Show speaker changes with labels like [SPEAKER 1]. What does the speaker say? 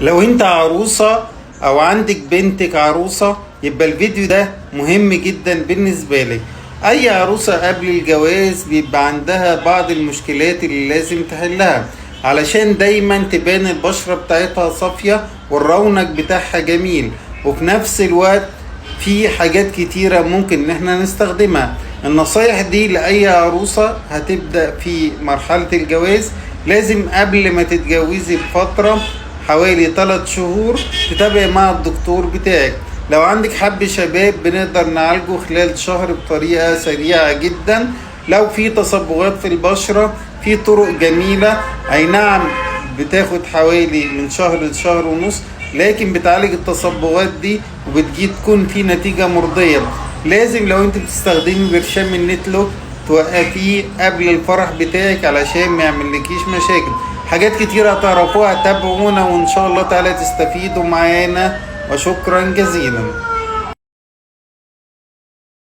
[SPEAKER 1] لو انت عروسة او عندك بنتك عروسة يبقى الفيديو ده مهم جدا بالنسبة لك. اي عروسة قبل الجواز بيبقى عندها بعض المشكلات اللي لازم تحلها علشان دايما تبان البشرة بتاعتها صافية والرونق بتاعها جميل، وفي نفس الوقت في حاجات كتيرة ممكن ان احنا نستخدمها. النصايح دي لأي عروسة هتبدأ في مرحلة الجواز، لازم قبل ما تتجوزي بفترة حوالي 3 شهور تتابعي مع الدكتور بتاعك. لو عندك حب شباب بنقدر نعالجه خلال شهر بطريقة سريعة جدا. لو في تصبغات في البشرة في طرق جميلة، اي نعم بتاخد حوالي من شهر لشهر ونص، لكن بتعالج التصبغات دي وبتجي تكون في نتيجة مرضية. لازم لو انت بتستخدمي برشام النتلوك توقفيه قبل الفرح بتاعك علشان ما يعملكيش مشاكل. حاجات كتيرة هتعرفوها، تابعونا وان شاء الله تعالى تستفيدوا معانا، وشكرا جزيلا.